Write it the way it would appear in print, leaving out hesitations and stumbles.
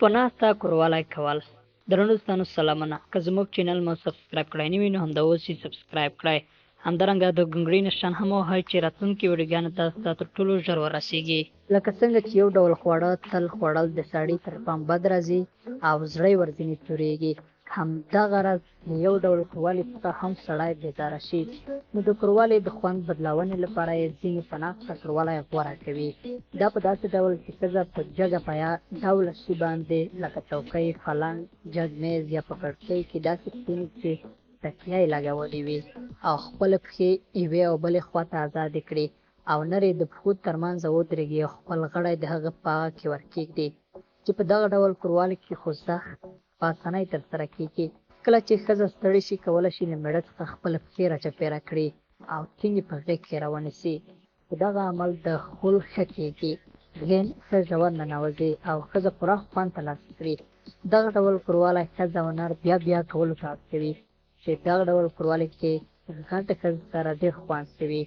په ناسته کوروالی کول. درنو دوستانو سلامونه، که زموږ چینل مو سبسکرایب کړی نه وي نو همدا اوس یې سبسکرایب کړئ، همدارنګه د ګنګړې نشان هم ووهئ چې راتلونکي ویډیوګانې تاسو ته تر ټولو ژر ورسیږي. لکه څنګه چې یو ډول خواړه تل خوړل د سړي تر پام بد راځي او زړه یې ورځینې توریږي، همدغه راز له یو ډول کوروالي څخه هم سړی بېزاره شي، نو د کوروالي د خوند بدلونې لپاره یې ځینې په ناسته کوروالی غوره کوي. دا په داسې ډول چې ښځه په جګه پایه ډوله شي باندې لکه چوکۍ، پلنګ، جګ مېز یا په کړکۍ کې داسې کښېني چې تکیه یې لګولې وي او خپلې پښې یوې او بلې خوا ته ازادې کړي او نر یې د پښو ترمنځ ودرېږي او خپل غړی د هغه په هغه کې ورکېږدي چې په دغه ډول کوروالي کې خوځښت په اسانۍ ترسره کېږي. کله چې ښځه ستړې شي کولی شي له مېړه څخه خپله پښې راچاپېره کړي او ټینګې په غېږ کې راونیسي. په دغه عمل د خول ښه کېږي، غېن ښه ژور ننوځي او ښځه پوره خوند ترلاسه کړي. دغه ډول کوروالی ښځه او نر بیا بیا کولو ته اړ کوي چې دغه ډول کوروالی کې غټه ښځه سره ډېر خوند کوي.